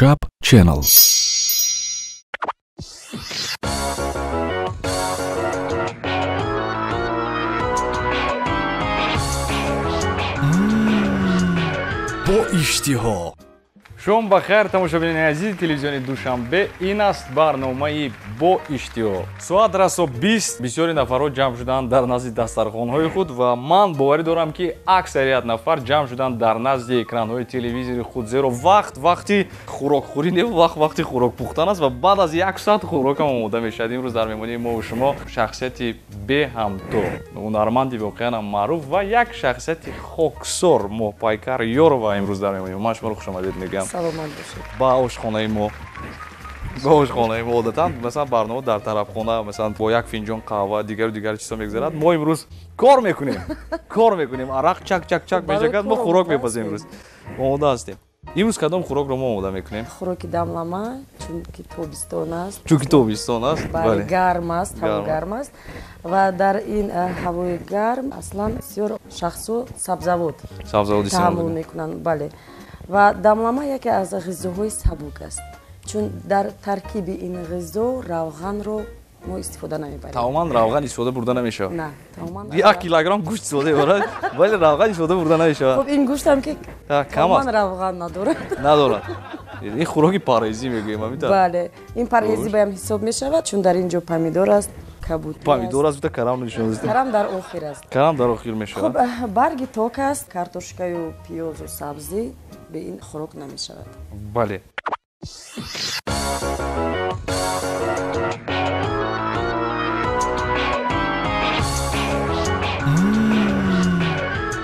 Имшаб Channel. Бо иштиҳо. Шом ба хайр, тамошобинони азизи телевизиони Душанбе. Ин аст барномаи бо иштиҳо. Соат расо 20, бисёри нафарҳо ҷамъ шуданд дар назди дастархонҳои худ ва ман боварӣ дорам, ки аксарият нафар ҷамъ шуданд дар назди экранҳои телевизори худ, зеро вақт вақти хӯрокхӯрӣ не, вақт вақти хӯрок пухтан аст ва баъд аз як соат хӯрокам омода мешавад. Имрӯз дар меҳмонии мо ва шумо шахсияти беҳамто, ҳунарманди воқеан ҳам маъруф ва як шахсияти хоксор Моҳпайкар Ёрова имрӯз дар меҳмонии мо. Ман шуморо хушомадед мегӯям. Саломат бошед. Ба ошхонаи мо. Ба ошхонаи мо одатан масалан барнома дар тарабхона, масалан бо як финҷон қаҳва, дигару дигар чизҳо мегузарад. Мо имрӯз кор мекунем. Кор мекунем. Арақ чак чак чак мешакад, мо хӯрок мепазем имрӯз. Омода ҳастем. Имрӯз кадом хӯрокро мо омода мекунем? Хӯроки дамлама, чунки тобистон аст. Чунки тобистон аст. Бале, гарм аст, ҳаво гарм аст. Ва дар ин ҳавои гарм аслан бисёр шахсҳо сабзавот таъаммул мекунанд. Бале. Ва дамлама яке аз ғизоҳои сабук аст, чун дар таркиби ин ғизо равғанро мо истифода намебарем. Тамоман равған истифода бурда намешавад? На, тамоман. Як килограмм гӯшт истифода мебарад, вале равған истифода бурда намешавад. Хуб, ин гӯштам ки тамоман равған надорад. Надорад. Ин хӯроки парҳезӣ мегӯем, ҳамин тавр? Бале, ин парҳезӣ баям ҳисоб мешавад, чун дар ин ҷо помидор аст, кабут. Помидор аст, карам нишон додед. Карам дар охир аст. Карам дар охир мешавад. Хуб, барги ток аст, картошкаю пиёзу сабзӣ бе ин хӯрок намешавад. Бале.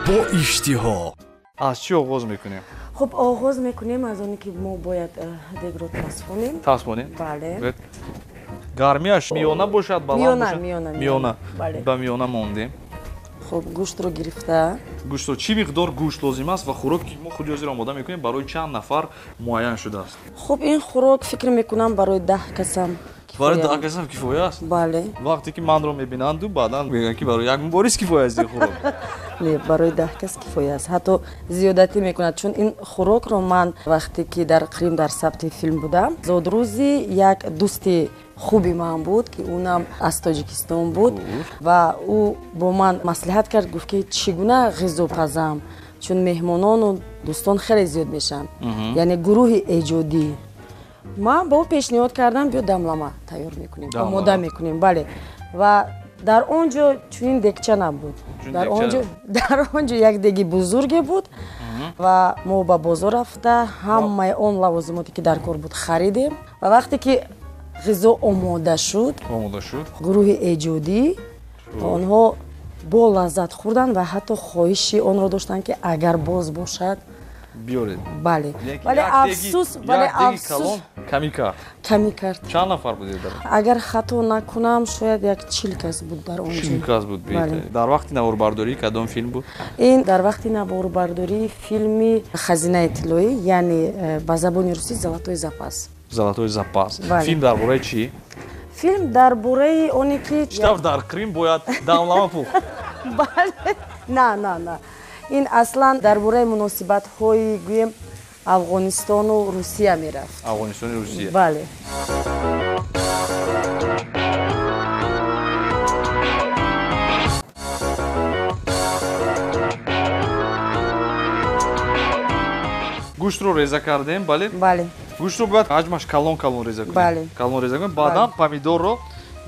Бо иштиҳо. Аз чӣ оғоз мекунем? Хуб, оғоз мекунем аз оне ки мо бояд дегро тасфонем. Тасфонем? Бале. Гармиаш миёна бошад, баланд бошад? Миёна, миёна. Миёна. Бале. Ба миёна мондем. Хуб, гӯштро гирифта. Гӯштро чӣ миқдор гӯшт лозим аст ва хӯрок ки мо худи ҳозир омода мекунем барои чанд нафар муайян шудааст? Хуб, ин хӯрок фикр мекунам барои 10 касам кифоя. Барои 10 касам кифоя аст? Бале. Вақте ки манро мебинанду баъдан мегӯянд ки барои як мубориз кифоя аст ин хӯрок. Не, барои 10 кас кифоя аст. Ҳатто зиёдатӣ мекунад, чун ин хӯрокро ман вақте ки дар Қрим дар сабти филм будам, зодрӯзи як дӯсти хуби ман буд, ки ӯнам аз Тоҷикистон буд ва ӯ бо ман маслиҳат кард, гуфт ки чӣ гуна ғизо пазам, чун меҳмонону дӯстон хеле зиёд мешаванд, яъне гурӯҳи эҷодӣ. Ман ба ӯ пешниҳод кардам, биё дамлама тайёр мекунем, омода мекунем. Бале. Ва дар он ҷо чунин дегча набуд. Дар он ҷо як деги бузурге буд ва мо ба бозор рафта ҳамаи он лавозимоте ки дар кор буд харидем. Ва вақте ки ғизо омода шуд, гурӯҳи эҷодӣ онҳо бо лаззат хӯрданд ва ҳатто хоҳиши онро доштанд, ки агар боз бошад биёред. Бале. Вале афсӯс, вале афсӯс, камӣ кард. Камӣ кард. Чанд нафар будед дар? Агар хато накунам, шояд як 40 кас буд дар он ҷо. 40 кас буд. Дар вақти наворбардории кадом филм буд? Ин дар вақти наворбардории филми Хазинаи тиллоӣ, яъне ба забони русӣ Золотой запас. Золотой запас. Филм дар бораи чӣ? Филм дар бораи оне ки чӣ тавр дар Қрим бояд дамлама пухт? Бале. На, на, на. Ин аслан дар бораи муносибатҳои, гӯем, Афғонистону Русия мерафт. Афғонистону Русия. Бале. Гӯштро реза кардем, бале? Бале. Гӯштро бояд ҳаҷмаш калон калон реза кунем. Бале. Калон реза кунем, баъдан помидорро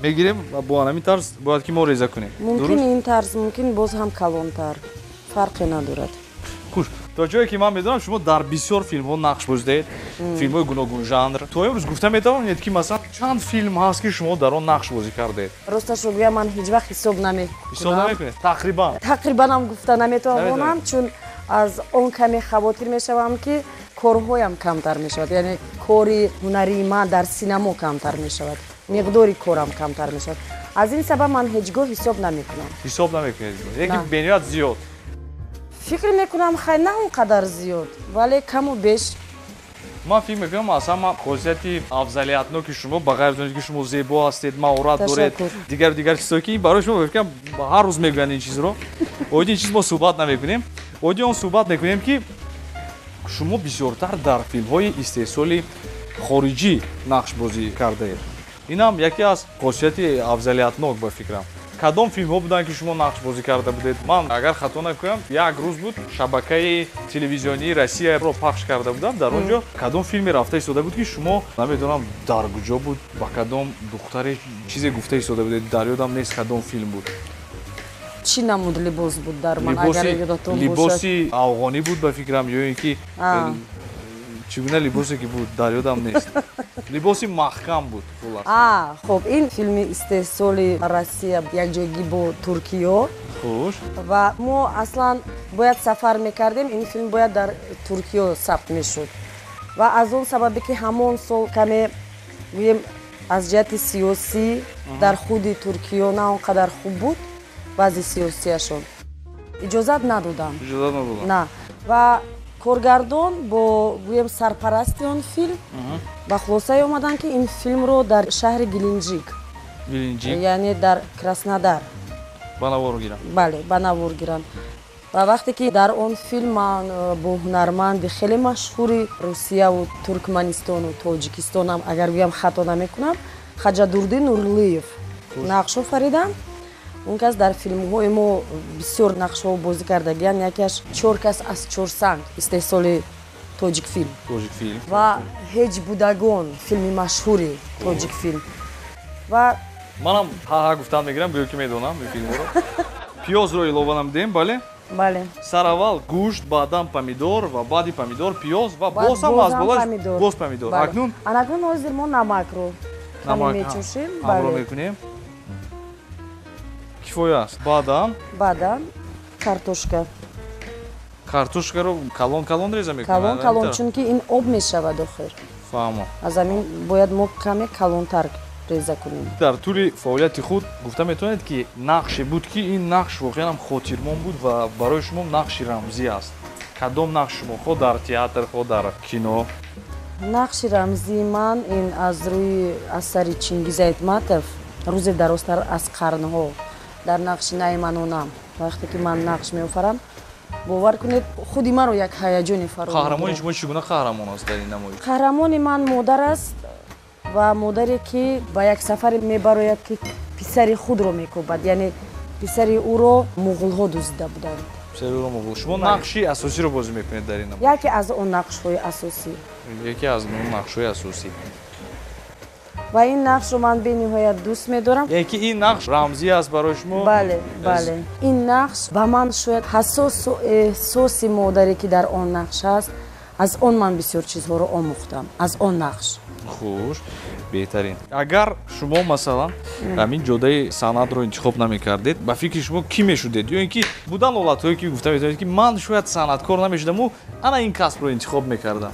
мегирем бо ҳамин тарз бояд ки мо реза кунем. Мумкин ин тарз, мумкин боз ҳам калонтар. Фарқе надорад. Хуш, то ҷое ки ман медонам, шумо дар бисёр филмҳо нақш бозидаед, филмҳои гуногунжанр. То имрӯз гуфта метавонед ки масалан чанд филм ҳаст ки шумо дар он нақш бозӣ кардаед? Росташро гӯям, ман ҳеҷ вақт ҳисоб намекунам. Ҳисоб намекунед? Тақрибан? Тақрибан ҳам гуфта наметавонам, чун аз он каме хавотир мешавам, ки корҳоям камтар мешавад, яъне кори ҳунарии ман дар синамо камтар мешавад, миқдори корам камтар мешавад. Аз ин сабаб ман ҳеҷ гоҳ ҳисоб намекунам. Ҳисоб намекунед? Лекин бениҳоят зиёд. Фикр мекунам, хай, на он қадар зиёд, вале каму беш. Ман фикр мекунам, аз ҳама хосияти афзалиятноки шумо, ба ғайр аз он ки шумо зебо ҳастед, маҳорат доред, дигару дигар чизҳое ки барои шумо фикр мекунам ҳар рӯз мегӯянд ин чизро. Оиди ин чиз мо суҳбат намекунем. Оиди он суҳбат мекунем, ки Шумо бисёртар дар филмҳои истеҳсоли хориҷӣ нақшбозӣ кардаед. Ин ҳам яке аз хосияти афзалиятнок ба фикрам. Кадом филмҳо буданд, ки шумо нақшбозӣ карда будед? Ман агар хато накунам, як рӯз буд, шабакаи телевизионии Россияро пахш карда будам. Дар он ҷо кадом филме рафта истода буд, ки шумо намедонам дар куҷо буд, ба кадом духтаре чизе гуфта истода будед, дар ёдам нест кадом филм буд. Чӣ намуд либос буд дар ман, агар ёдатон бошад? Либоси афғонӣ буд ба фикрам, ё ин ки чӣ гуна либосе ки буд, дар ёдам нест. Либоси маҳкам буд, хулас. Хуб, ин филми истеҳсоли Россия якҷоягӣ бо Туркиё. Хуш. Ва мо аслан бояд сафар мекардем, ин филм бояд дар Туркиё сабт мешуд. Ва аз он сабабе ки ҳамон сол каме гӯем аз ҷиҳати сиёсӣ дар худи Туркиё на он қадар хуб буд вазъи сиёсияшон, иҷозат надодам. Иҷозат надодам. На. Ва коргардон бо гӯем сарпарасти он филм ба хулосае омаданд, ки ин филмро дар шаҳри Геленджик, яъне дар Краснодар ба навор гиранд. Бале, ба навор гиранд. Ва вақте ки дар он филм ман бо ҳунарманди хеле машҳури Русияву Туркманистону Тоҷикистонам, агар гӯям хато намекунам, Хаҷадурди Нурлиев нақш офаридам. Он кас дар филмҳои мо бисёр нақшҳо бозӣ кардагиянд. Якеаш «Чор кас аз чорсанг», истеҳсоли Тоҷикфилм, Тоҷикфилм ва «Ҳеҷ будагон», филми машҳури Тоҷикфилм. Ва манам ҳа-ҳа гуфтан мегирам, гӯё ки медонам ин филмҳоро. Пиёзро илова намудем, бале? Бале. Сараввал гӯшт, баъдан помидор ва баъди помидор пиёз ва боз ҳам аз болош боз помидор. Акнун анакнун ҳозир мо намакро каме мечушем. Ҳамроҳ мекунем. Кифоя аст. Баъдан? Баъдан картошка. Картошкаро калон калон реза мекунем? Калон калон, чунки ин об мешавад охир. Фаҳмо. Аз ҳамин бояд мо каме калонтар реза кунем. Дар тӯли фаъолияти худ гуфта метавонед, ки нақше буд, ки ин нақш воқеан ҳам хотирмон буд ва барои шумо нақши рамзӣ аст? Кадом нақш шумо, хо дар театр, хо дар кино? Нақши рамзии ман ин аз рӯи асари Чингиз Айтматов «Рӯзе дарозтар аз қарнҳо», дар нақши Найманонам. Вақте ки ман нақш меофарам, бовар кунед, худи маро як ҳаяҷоне фаро Қаҳрамони шумо чӣ гуна қаҳрамон аст дар ин намоиш? Қаҳрамони ман модар аст ва модаре, ки ба як сафаре мебарояд, ки писари худро мекӯбад, яъне писари ӯро муғулҳо дуздида буданд. Писари ӯро муғул. Шумо нақши асосиро бозӣ мекунед дар ин намоиш? Яке аз он нақшҳои асосӣ. Яке аз он нақшҳои асосӣ. Ва ин нақшро ман бениҳоят дӯст медорам. Яъне ки ин нақш рамзӣ аст барои шумо? Бале, бале, ин нақш ба ман шояд ҳассосу эҳсоси модаре, ки дар он нақш аст, аз он ман бисёр чизҳоро омӯхтам аз он нақш. Хуш, беҳтарин. Агар шумо масалан ҳамин ҷодаи санъатро интихоб намекардед, ба фикри шумо кӣ мешудед? Ё ин ки будан ҳолатҳое, ки гуфта метавонед, ки ман шояд санъаткор намешудаму ана ин касбро интихоб мекардам?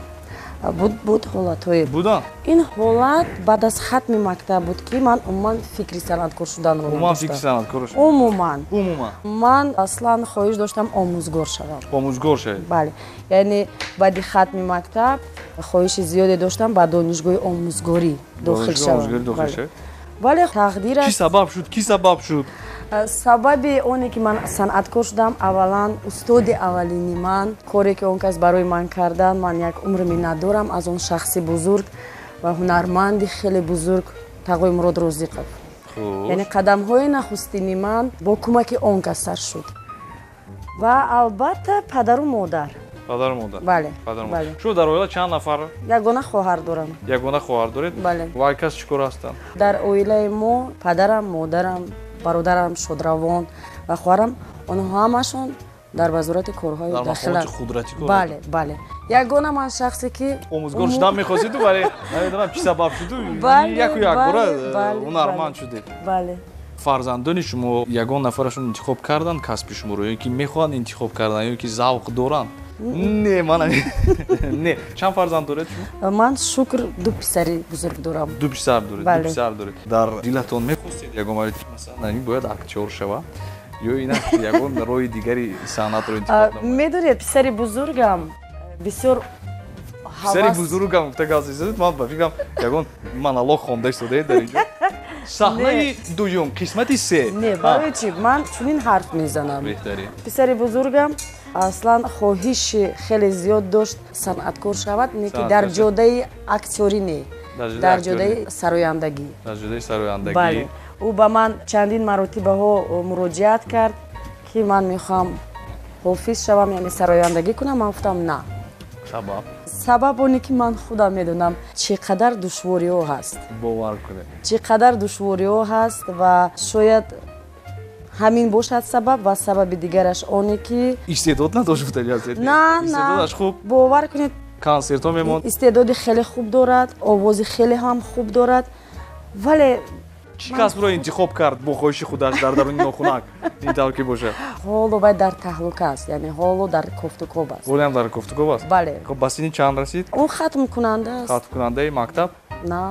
Буд ҳолатҳое. Будан? Ин ҳолат баъд аз хатми мактаб буд, ки ман умуман фикри санъаткор шуданро Умуман фикри санъаткор? Умуман. Умуман. Ман аслан хоҳиш доштам омӯзгор шавам. Омӯзгор шавед? Бале, яъне баъди хатми мактаб хоҳиши зиёде доштам ба донишгоҳи омӯзгорӣ дохил шавам, вале тақдир Чӣ сабаб шуд? Кӣ сабаб шуд? Сабаби оне ки ман санъаткор шудам, аввалан устоди аввалини ман, коре ки он кас барои ман кардан, ман як умр миннатдорам аз он шахси бузург ва ҳунарманди хеле бузург Тағои Мурод Розиқов. Яъне қадамҳои нахустини ман бо кӯмаки он кас сар шуд. Ва албатта падару модар. Падару модар. Бале. Шумо дар оила чанд нафар? Ягона хоҳар дорам. Ягона хоҳар доред? Бале. Вай кас чӣ кор ҳастанд? Дар оилаи мо падарам, модарам, бародарам Шодравон ва хоҳарам, онҳо ҳамашон дар вазорати корҳои дохила. Бале, бале. Ягона ман шахсе, ки омӯзгор шудан мехостиду, вале намедонам чӣ сабаб шуду, яку якбора ҳунарманд шудед. Бале. Фарзандони шумо ягон нафарашон интихоб карданд касби шуморо, ё ин ки мехоҳанд интихоб кардан, ё ин ки завқ доранд? Не, ман не. Чанд фарзанд доред шумо? Ман, шукр, ду писари бузург дорам. Ду писар доред? Ду писар доред. Дар дилатон мехостед ягон маротиба, масалан, ин бояд актёр шава ё ин ягон роҳи дигари санъатро интихоб намояд? Медонед, писари бузургам бисёр Писари бузургам гуфта гап задед, ман ба фикрам ягон монолог хонда истодаед дар инҷо. Саҳнаи дуюм, қисмати се. Не, барои чӣ ман чунин ҳарф мезанам? Беҳтарин. Писари бузургам Аслан хоҳиши хеле зиёд дошт санъаткор шавад, не ки дар ҷодаи актёрӣ не, дар ҷодаи сарояндагӣ. Дар ҷодаи сарояндагӣ. Бале. Ӯ ба ман чандин маротибаҳо муроҷиат кард, ки ман мехоҳам ҳофиз шавам, яъне сарояндагӣ кунам. Ман гуфтам на. Сабаб? Сабаб оне ки ман худам медонам чӣ қадар душвориҳо ҳаст. Бовар кунед. Чӣ қадар душвориҳо ҳаст ва шояд ҳамин бошад сабаб ва сабаби дигараш оне ки истеъдод надошт гуфтани ҳастед? На, на. Истеъдодаш хуб. Бовар кунед. Консертҳо мемонд. Истеъдоди хеле хуб дорад, овози хеле ҳам хуб дорад, вале чӣ касбро интихоб кард бо хоҳиши худаш дар даруни нохунак? Ин тавр ки бошад. Ҳоло вай дар таҳлука аст, яъне ҳоло дар кофтукоб аст. Ҳоло ҳам дар кофтукоб аст? Бале. Хуб, ба синни чанд расид? Ӯ хатмкунанда аст. Хатмкунандаи мактаб? На,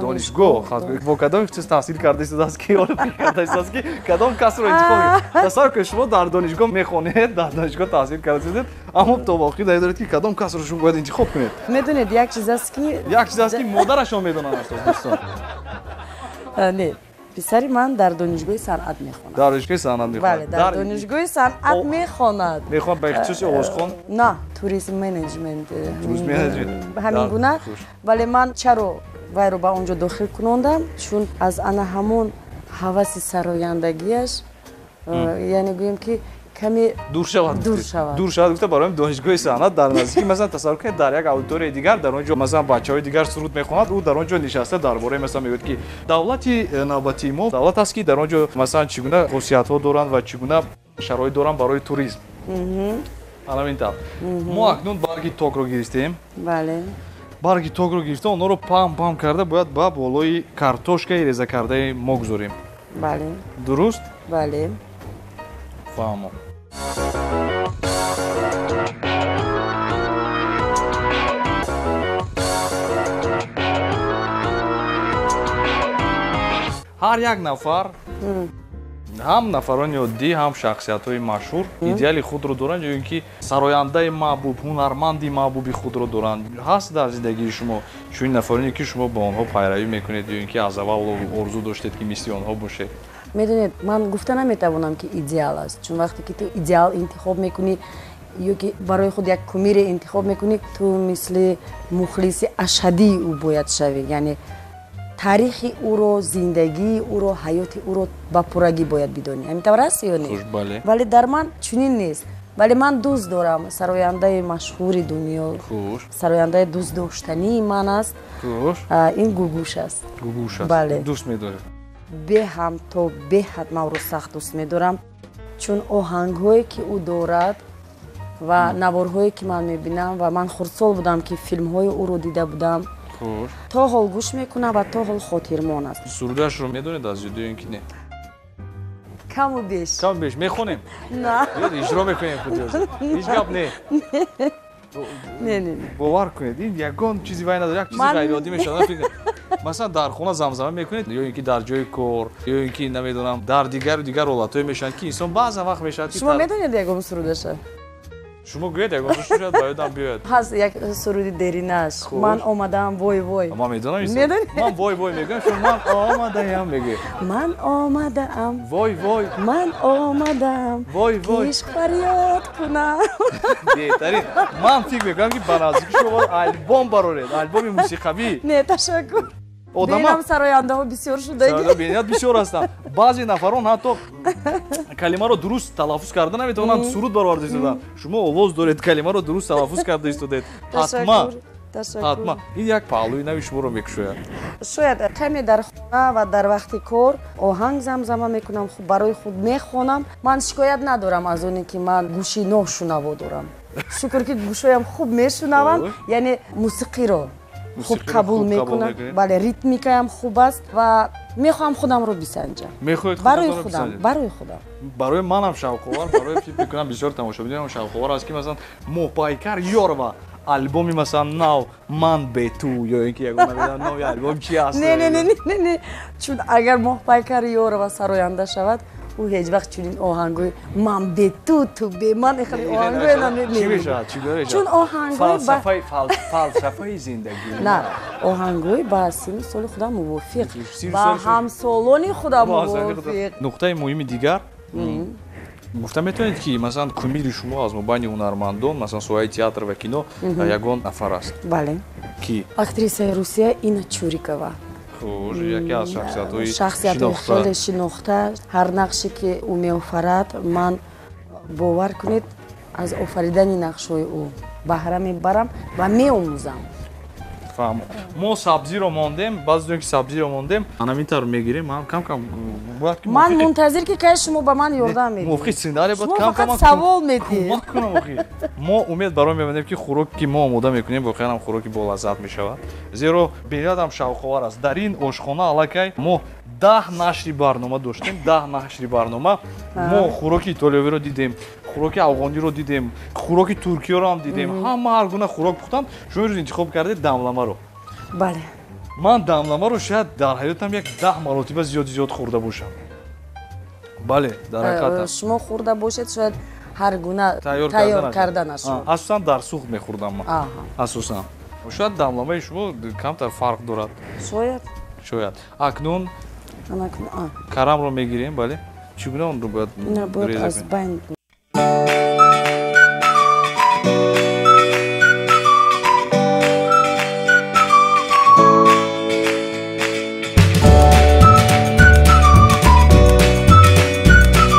донишгоҳ. Бо кадом чиз таҳсил карда истодааст ки ҳоло фикр карда истодааст ки кадом касбро интихоб кунад? Тасаввур кунед, шумо дар донишгоҳ мехонед, дар донишгоҳ таҳсил карда истодед, аммо то ба охир надоред ки кадом касбро шумо бояд интихоб кунед. Медонед, як чиз аст ки як чиз аст ки модарашон медонанд аст, дӯстон. Не, писари ман дар донишгоҳи санъат мехонад. Дар донишгоҳи санъат мехонад. Бале, дар донишгоҳи санъат мехонад. Мехонад ба ихтисоси овозхон? На, туризм менеҷмент. Туризм менеҷмент. Ҳамин гуна. Вале ман чаро вайро ба он ҷо дохил кунондам? Чун аз ана ҳамон ҳаваси сарояндагиаш, яъне гӯем ки каме дур шавад, дур шавад. Дур шавад гуфта барои донишгоҳи санъат дар наздикӣ, масалан тасаввур кунед, дар як аудиторияи дигар, дар он ҷо масалан бачаҳои дигар суруд мехонад, ӯ дар он ҷо нишаста дар бораи масалан мегӯяд ки давлати навбатии мо давлат аст ки дар он ҷо масалан чӣ гуна хусусиятҳо доранд ва чӣ гуна шароит доранд барои туризм. Ана ин тавр. Мо акнун барги токро гирифтем. Бале. Барги токро гирифта, онҳоро пам пам карда бояд ба болои картошкаи реза кардаи мо гузорем. Бале. Дуруст? Бале. Фаҳмо. Ҳар як нафар, ҳам нафарони оддӣ, ҳам шахсиятҳои машҳур идеали худро доранд, ё ин ки сарояндаи маҳбуб, ҳунарманди маҳбуби худро доранд. Ҳаст дар зиндагии шумо чунин нафароне ки шумо ба онҳо пайравӣ мекунед, ё ин ки аз аввал орзу доштед ки мисли онҳо бошед? Медонед, ман гуфта наметавонам ки идеал аст, чун вақте ки ту идеал интихоб мекунӣ ё ки барои худ як кумире интихоб мекунӣ, ту мисли мухлиси ашаддии ӯ бояд шавӣ, яъне таърихи ӯро, зиндагии ӯро, ҳаёти ӯро ба пуррагӣ бояд бидонӣ. Ҳамин тавр аст ё не? Хуш, бале. Вале дар ман чунин нест. Вале ман дӯст дорам сарояндаи машҳури дунё, сарояндаи дӯстдоштании ман аст. Ин Гугуш аст. Гугуш аст. Бале. Дӯст медоред? Беҳам то беҳад ман ӯро сахт дӯст медорам, чун оҳангҳое ки ӯ дорад ва наворҳое ки ман мебинам, ва ман хурдсол будам ки филмҳои ӯро дида будам, то ҳол гӯш мекунам ва то ҳол хотирмон аст. Сурудашро медонед аз ёд ё ин ки не? Каму беш. Каму беш. Мехонем? На. Иҷро мекунем худи. Ҳеҷ гап не. Не, не, не. Бовар кунед, ин ягон чизи вай надорад, як чизи ғайриоддӣ мешавад. Масалан, дар хона замзама мекунед, ё ин ки дар ҷои кор, ё ин ки намедонам, дар дигару дигар ҳолатҳое мешаванд ки инсон баъзан вақт мешавад. Шумо медонед ягон сурудаша? Шумо гӯед ягон суруд шояд ба ёдам биёяд. Ҳаст як суруди деринаш. Ман омадаам вой вой. Ман медонам. Медонед? Ман вой вой мегӯям, шумо ман омадаам мегӯед. Ман омадаам. Вой вой. Ман омадаам. Вой вой. Ишқ фарёд кунам. Беҳтарин. Ман фикр мекунам ки ба наздики шумо бояд албом бароред, албоми мусиқавӣ. Не, ташаккур. Бинам сарояндаҳо бисёр шудаги. Бениҳоят бисёр ҳастанд. Баъзе нафарон ҳатто калимаро дуруст талаффуз карда наметавонанд, суруд бароварда истоданд. Шумо овоз доред, калимаро дуруст талаффуз карда истодед. Ҳатман, ҳатман. Ин як паҳлӯи нави шуморо мекушояд. Шояд каме дар хона ва дар вақти кор оҳанг замзама мекунам, барои худ мехонам. Ман шикоят надорам аз оне ки ман гӯши ношунаво дорам. Шукр ки гӯшоям хуб мешунаванд, яъне мусиқиро хуб қабул мекунам. Бале, ритмикаям хуб аст ва мехоҳам худамро бисанҷам. Мехоҳед барои худам, барои худам. Барои манам шавқовар, барои фикр мекунам бисёр тамошобинам шавқовар аст ки масалан Моҳпайкар Ёрова албоми масалан нав ман бе ту ё ин ки ягон намедонам нави албом чи аст. Не, не, не, не, не. Чун агар Моҳпайкар Ёрова сароянда шавад, ӯ ҳеҷ вақт чунин оҳангҳои ман бе ту, ту бе ман хеле оҳангҳое намемонад. Чӣ мешавад? Чӣ гуна мешавад? Чун оҳангҳои фалсафаи зиндагӣ. На, оҳангҳои ба синну соли худам мувофиқ, ба ҳамсолони худам мувофиқ. Нуқтаи муҳими дигар Гуфта метавонед, ки масалан кумири шумо аз мобайни ҳунармандон, масалан соҳаи театр ва кино, ягон нафар аст? Бале. Ки? Актрисаи Русия Инна Чурикова. Хуш, яке аз шахсиятҳои шахсиятҳои хеле шинохта. Ҳар нақше ки ӯ меофарад, ман бовар кунед, аз офаридани нақшҳои ӯ баҳра мебарам ва меомӯзам. Фаҳмо. Мо сабзиро мондем, баъзе ки сабзиро мондем, ана ин тавр мегирем, ман кам-кам бояд ки ман мунтазир ки кай шумо ба ман ёрдам медиҳед. Мувофиқи сценарий бояд кам-кам фақат савол медиҳед. Кӯмак кунам охи. Мо умед барои мебандем, ки хӯроке ки мо омода мекунем, воқеан ҳам хӯроки болаззат мешавад. Зеро бениҳоят ҳам шавқовар аст. Дар ин ошхона аллакай мо 10 нашри барнома доштем, 10 нашри барнома. Мо хӯроки итолиёвиро дидем, хӯроки афғониро дидем, хӯроки туркиёро ҳам дидем. Ҳама ҳар гуна хӯрок пухтанд. Шумо имрӯз интихоб кардед дамламаро. Бале. Ман дамламаро шояд дар ҳаётам як 10 маротиба зиёд хӯрда бошам. Бале, дар ҳақиқат. Шумо хӯрда бошед, шояд ҳар гуна тайёр карданашро. Асосан дар сухт мехӯрдам ман. Асосан. Шояд дамламаи шумо камтар фарқ дорад. Шояд. Шояд. Акнун карамро мегирем, бале. Чӣ гуна онро бояд бояд аз байн.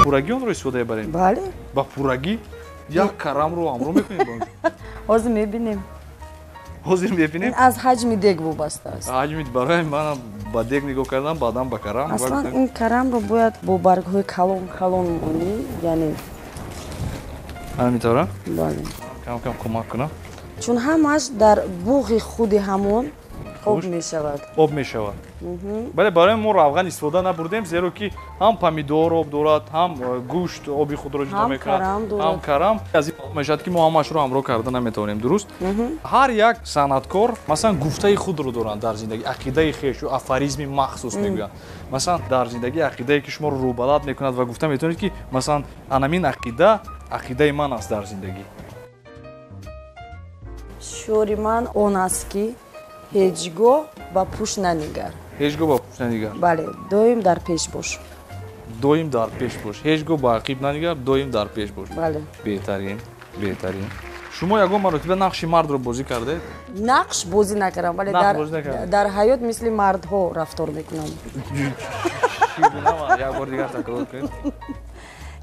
Пурагӣ онро истифода мебарем? Бале. Ба пурагӣ як карамро ҳамроҳ мекунем? Ҳозир мебинем. Ҳозир мебинем? Аз ҳаҷми дег вобаста аст. Ҳаҷми барои манам ба дег нигоҳ кардам, баъдан ба карам. Аслан ин карамро бояд бо баргҳои калон калон монӣ, яъне ҳамин тавра? Бале. Кам кам кӯмак кунам. Чун ҳамаш дар буғи худи ҳамон об мешавад. Об мешавад. Бале, барои мо равған истифода набурдем, зеро ки ҳам помидор об дорад, ҳам гӯшт оби худро ҷудо мекунад, ҳам карам. Аз ин мешавад ки мо ҳамашро ҳамроҳ карда наметавонем, дуруст? Ҳар як санъаткор масалан гуфтаи худро доранд дар зиндагӣ, ақидаи хеш ё афоризми махсус мегӯянд. Масалан дар зиндагӣ ақидае ки шуморо рӯбалад мекунад ва гуфта метавонед ки масалан анамин ақида ақидаи ман аст дар зиндагӣ. Шиори ман он аст ки ҳеҷ гоҳ ба пушт нанигар. Ҳеҷ гоҳ ба пушт нанигар. Бале, доим дар пеш бош. Доим дар пеш бош. Ҳеҷ гоҳ ба ақиб нанигар, доим дар пеш бош. Бале. Беҳтарин, беҳтарин. Шумо ягон маротиба нақши мардро бозӣ кардед? Нақш бозӣ накардам, вале дар ҳаёт мисли мардҳо рафтор мекунам. Чӣ гуна? Як бор дигар такрор кунед.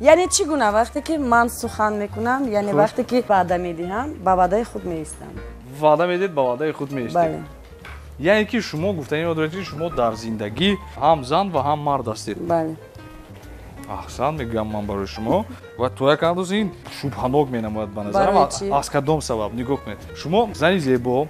Яъне чӣ гуна? Вақте ки ман сухан мекунам, яъне вақте ки ваъда медиҳам, ба ваъдаи худ меистам. Ваъда медиҳед, ба ваъдаи худ меистед. Бале. Яъне ки шумо гуфтанӣ доред, ки шумо дар зиндагӣ ҳам зан ва ҳам мард ҳастед. Бале. Аҳсан мегӯям ман барои шумо ва то як андоза ин шубҳанок менамояд ба назарам. Аз кадом сабаб? Нигоҳ кунед. Шумо зани зебо,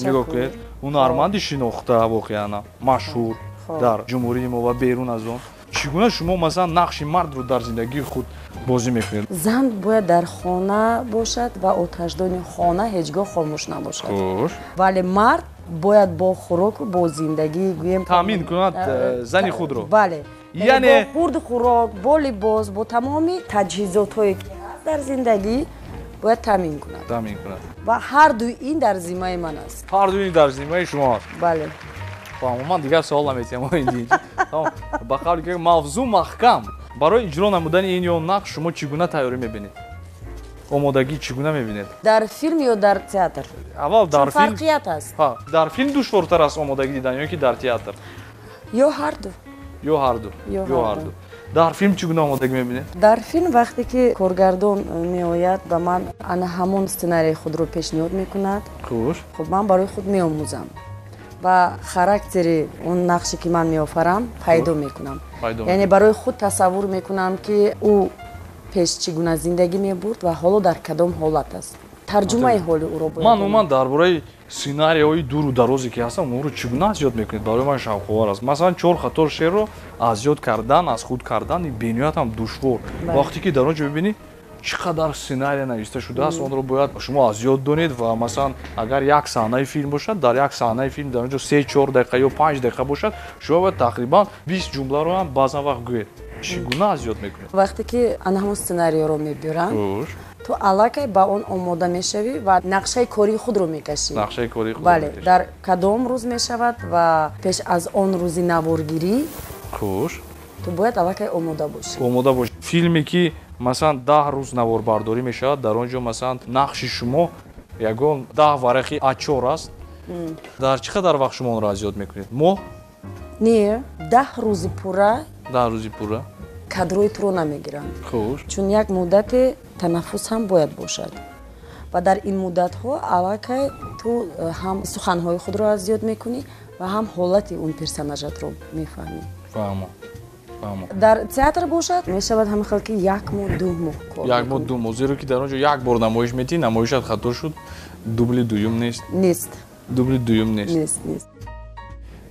нигоҳ кунед, ҳунарманди шинохта, воқеан машҳур дар ҷумҳурии мо ва берун аз он. Чӣ гуна шумо масалан нақши мардро дар зиндагии худ бозӣ мекунед? Зан бояд дар хона бошад ва оташдони хона ҳеҷ гоҳ хомӯш набошад. Вале мард бояд бо хӯроку бо зиндагӣ гӯем таъмин кунад зани худро. Бале. Яъне бо хурду хӯрок, бо либос, бо тамоми таҷҳизотҳое ки ҳаст дар зиндагӣ бояд таъмин кунад. Таъмин кунад. Ва ҳар дуи ин дар зиммаи ман аст. Ҳар дуи ин дар зиммаи шумо аст. Бале. Ман дигар савол наметиҳам. Ба қавли ки мавзӯъ маҳкам. Барои иҷро намудани ин ё нақш шумо чӣ гуна тайёрӣ мебинед? Омодагӣ чӣ гуна мебинед? Дар филм ё дар театр? Аввал дар филм. Фарқият аст. Дар филм душвортар аст омодагӣ дидан ё ки дар театр? Ё ҳар ду. Ё ҳар ду. Ё ҳар ду. Дар филм чӣ гуна омодагӣ мебинед? Дар филм вақте ки коргардон меояд ба ман ана ҳамон сценарии худро пешниҳод мекунад. Хуш. Хуб, ман барои худ меомӯзам ва характери он нақше ки ман меофарам пайдо мекунам. Яъне барои худ тасаввур мекунам ки ӯ пеш чӣ гуна зиндагӣ мебурд ва ҳоло дар кадом ҳолат аст. Тарҷумаи ҳоли ӯро бояд. Ман умуман дар бораи сценарияҳои дуру дарозе ки ҳастам, онро чӣ гуна аз ёд мекунед? Барои ман шавқовар аст. Масалан, 4 қатор шеърро аз ёд кардан, аз худ кардан бениҳоят ҳам душвор. Вақте ки дар он ҷо мебинӣ чӣ қадар сценария навишта шудааст, онро бояд шумо аз ёд донед ва масалан агар як саҳнаи филм бошад, дар як саҳнаи филм дар он ҷо 3-4 дақиқа ё 5 дақиқа бошад, шумо бояд тақрибан 20 ҷумларо ҳам баъзан вақт гӯед. Чӣ гуна аз ёд мекунед? Вақте ки ана ҳамон сценарияро мебиёрам, ту аллакай ба он омода мешавӣ ва нақшаи кории худро мекашӣ. Нақшаи кории худро. Бале, дар кадом рӯз мешавад ва пеш аз он рӯзи наворгирӣ. Хуш. Ту бояд аллакай омода бошӣ. Омода бошӣ. Филме ки Масалан, 10 рӯз наворбардорӣ мешавад, дар он ҷо масалан нақши шумо ягон 10 варақи А4 аст. Дар чӣ қадар вақт шумо онро аз ёд мекунед? Моҳ? Не, 10 рӯзи пурра. 10 рӯзи пурра. Кадрои туро намегиранд. Хуш. Чун як муддате танаффус ҳам бояд бошад. Ва дар ин муддатҳо аллакай ту ҳам суханҳои худро аз ёд мекунӣ ва ҳам ҳолати он персонажатро мефаҳмӣ. Фаҳмо. Дар театр бошад, мешавад ҳамин хел ки 1 моҳ, 2 моҳ кор. 1 моҳ, 2 моҳ, зеро ки дар он ҷо як бор намоиш метӣ, намоишат хато шуд, дубли дуюм нест. Нест. Дубли дуюм нест. Нест, нест.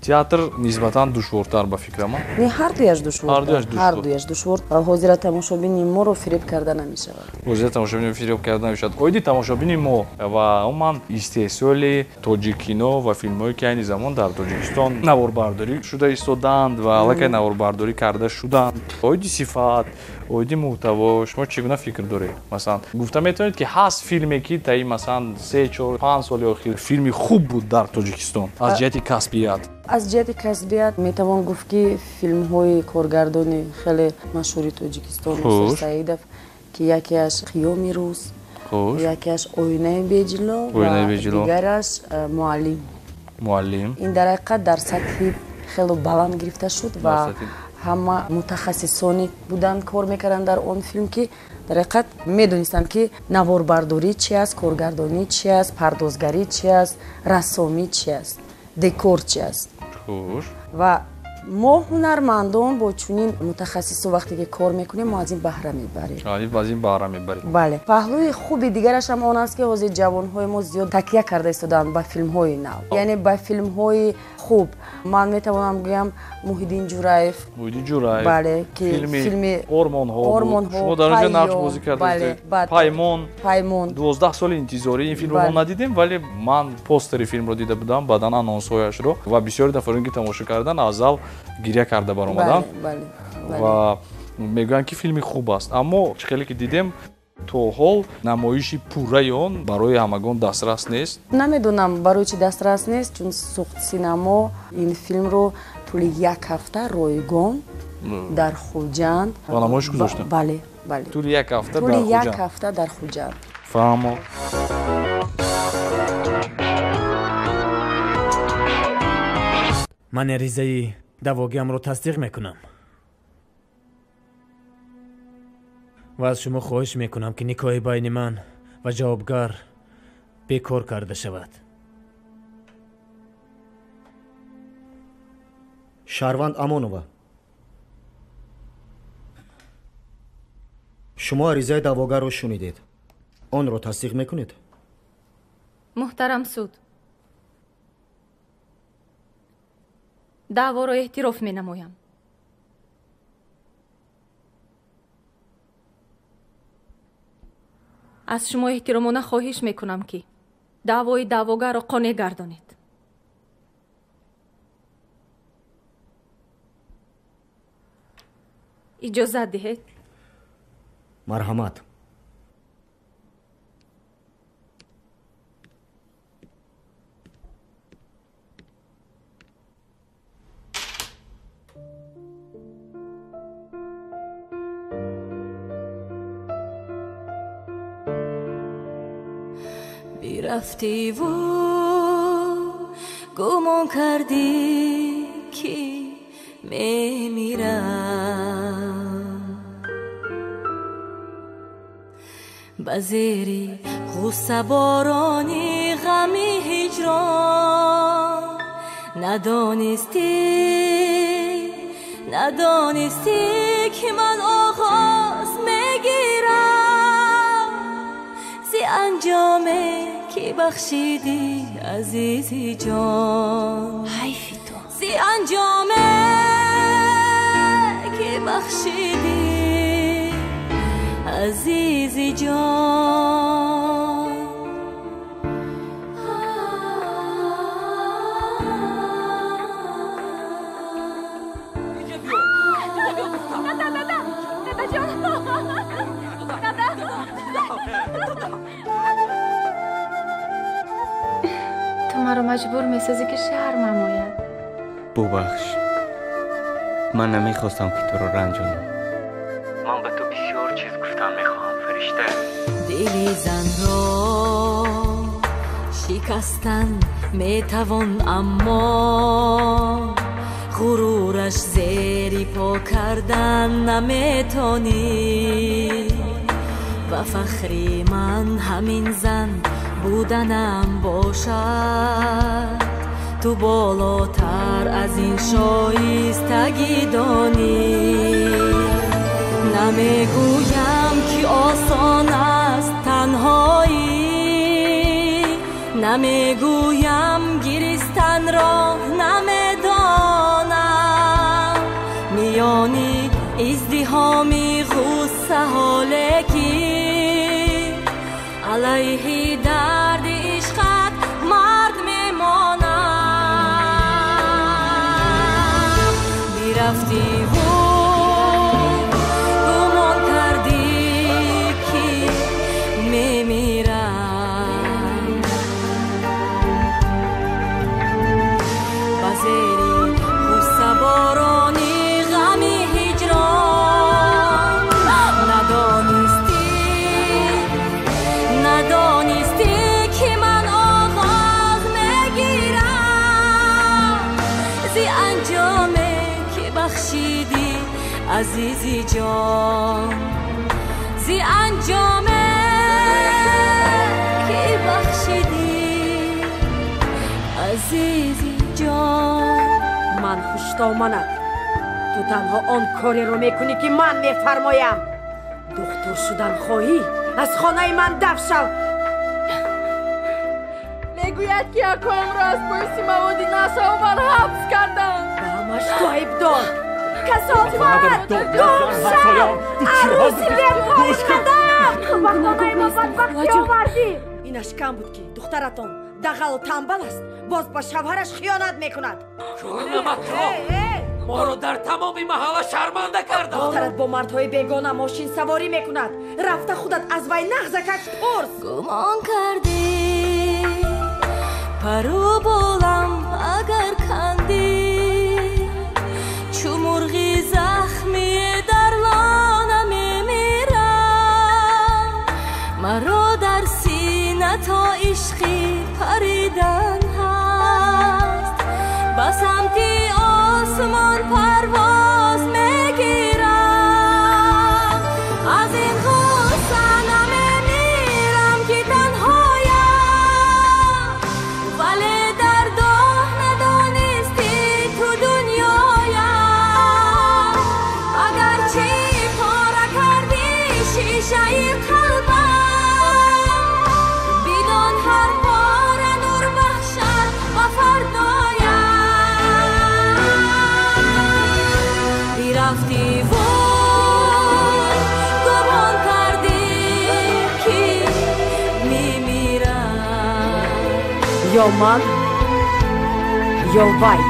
Театр нисбатан душвортар ба фикрам. Не, ҳар дуяш душвор. Ҳар дуяш душвор. Ҳозира тамошобини моро фиреб карда намешавад. Ҳозира тамошобини фиреб карда намешавад. Оиди тамошобини мо ва умуман истеҳсоли тоҷиккино ва филмҳое ки айни замон дар Тоҷикистон наворбардорӣ шуда истодаанд ва аллакай наворбардорӣ карда шуданд. Оиди сифат, оиди муҳтаво шумо чӣ гуна фикр доред? Масалан, гуфта метавонед ки ҳаст филме ки таи масалан 3, 4, 5 соли охир филми хуб буд дар Тоҷикистон аз ҷиҳати касбият? Аз ҷиҳати касбият метавон гуфт ки филмҳои коргардони хеле машҳури Тоҷикистон Носир Саидов, ки якеаш Қиёми рӯз, якеаш Оинаи беҷило ва дигараш Муаллим. Муаллим. Ин дар ҳақиқат дар сатҳи хеле баланд гирифта шуд ва ҳама мутахассисоне буданд, кор мекарданд дар он филм, ки дар ҳақиқат медонистанд ки наворбардорӣ чи аст, коргардонӣ чи аст, пардозгарӣ чи аст, рассомӣ чи аст, декор чи аст. Ва мо ҳунармандон бо чунин мутахассисо вақте ки кор мекунем, мо аз ин баҳра мебарем. Аз ин баҳра мебарем. Бале. Паҳлӯи хуби дигараш ҳам он аст ки ҳозир ҷавонҳои мо зиёд такя карда истодаанд ба филмҳои нав, яъне ба филмҳои хуб. Ман метавонам гӯям Муҳиддин Ҷураев. Муҳиддин Ҷураев. Бале, ки филми Ормонҳо. Шумо дар он ҷо нақш бозӣ кардед. Паймон. Паймон. 12 соли интизорӣ ин филмро мо надидем, вале ман постери филмро дида будам, баъдан анонсҳояшро ва бисёри нафароне ки тамошо карданд аз зал гиря карда баромаданд. Ва мегӯянд ки филми хуб аст, аммо чӣ хеле ки дидем то ҳол намоиши пурраи он барои ҳамагон дастрас нест. Намедонам барои чӣ дастрас нест, чун Суғд-синамо ин филмро тӯли як ҳафта ройгон дар Хуҷанд ба намоиш гузоштанд. Бале, бале. Тӯли як ҳафта дар Хуҷанд. Тӯли як ҳафта дар Хуҷанд. Фаҳмо. Ман аризаи даъвогиамро тасдиқ мекунам ва аз шумо хоҳиш мекунам ки никоҳи байни ман ва ҷавобгар бекор карда шавад. Шаҳрванд Амонова, шумо аризаи даъвогарро шунидед, онро тасдиқ мекунед? Муҳтарам суд, даъворо эътироф менамоям. Аз шумо эҳтиромона хоҳиш мекунам ки даъвои даъвогарро қонеъ гардонед. Иҷозат диҳед? Марҳамат. Бирафтиву гумон кардӣ ки мемирам, ба зери ғуссаборони ғами ҳиҷрон надонистӣ, надонистӣ ки ман оғоз мегирам зи анҷоме ки бахшидӣ азизи ҷон. Ҳайфи ту. Зи анҷоме ки бахшидӣ азизи ҷон. Ту маро маҷбур месозӣ ки шармам ояд. Бубахш, ман намехостам ки туро ранҷонам. Ман ба ту бисёр чиз гуфтам Дили занро шикастан метавон, аммо ғурураш зери по кардан наметонӣ. Ва фахри ман ҳамин зан буданам бошад, ту болотар аз ин шоистагӣ донӣ. Намегӯям ки осон аст танҳоӣ, намегӯям гиристанро намедонам. Миёни издиҳоми ғуссаҳо лекин алайҳи дарди ишқат мард мемонам. Бирафтиву гумон кардӣ ки мемирам, ба зери ғуссаборони ғами ҳиҷрон. Надонистӣ, надонистӣ ки ман оғоз мегирам зи анҷоме ки бахшидӣ азизи ҷон, зи анҷоме ки бахшидӣ азизи ҷон. Ман хуштоманат, ту танҳо он кореро мекунӣ ки ман мефармоям. Духтур шудан хоҳӣ, аз хонаи ман даф шав. Мегӯяд ки акоамро аз боиси маводи насовар ҳабс карданд. Ба ҳамаш ту айбдор. Касофат, гум шав, арӯси бепои қадам. Ба хонаи мо бадбахтӣ овардӣ. Инаш кам буд ки духтаратон дағалу танбал аст, боз ба шавҳараш хиёнат мекунад. Намакро моро дар тамоми маҳалла шарманда карданд. Духтарат бо мардҳои бегона мошинсаворӣ мекунад. Рафта худат аз вай нағзакак пурс. Гумон кардӣ пару болам агар кандӣ, чу мурғи захмӣ дар лона мемирам. Маро дар сина то ишқи паридан ҳаст, ба самти осмон парвоз мегирам. Аз ин ғусса намемирам ки танҳоям, вале дардоҳ надонистӣ ту дунёям. Агарчи пора кардӣ шишаи қалбам, бидон ҳар пора нур бахшад ба фардоям. Бирафтиву гумон кардӣ ки мемирам, Ё ман, ё вай.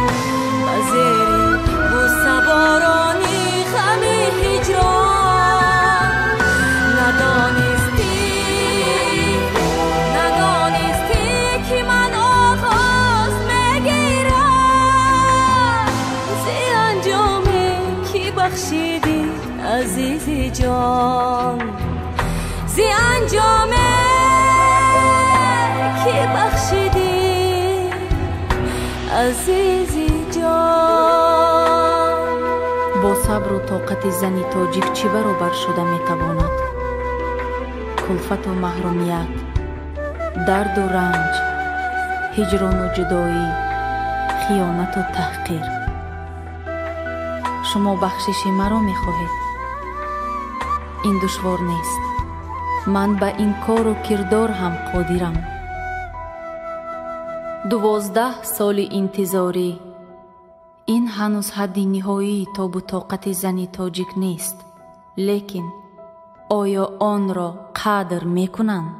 Ба зери ғуссаборони ғами ҳиҷрон. Надонистӣ, надонистӣ ки ман оғоз мегирам зи анҷоме ки бахшидӣ азизи ҷон, зи анҷоме ки бахшидӣ азизи ҷон. Бо сабру тоқати зани тоҷик чӣ баробар шуда метавонад? Кулфату маҳрумият, дарду ранҷ, ҳиҷрону ҷудоӣ, хиёнату таҳқир. Шумо бахшиши маро мехоҳед? Ин душвор нест. Ман ба ин кору кирдор ҳам қодирам. 12 соли интизорӣ. Ин ҳанӯз ҳадди ниҳоии тобу тоқати зани тоҷик нест, лекин оё онро қадр мекунанд?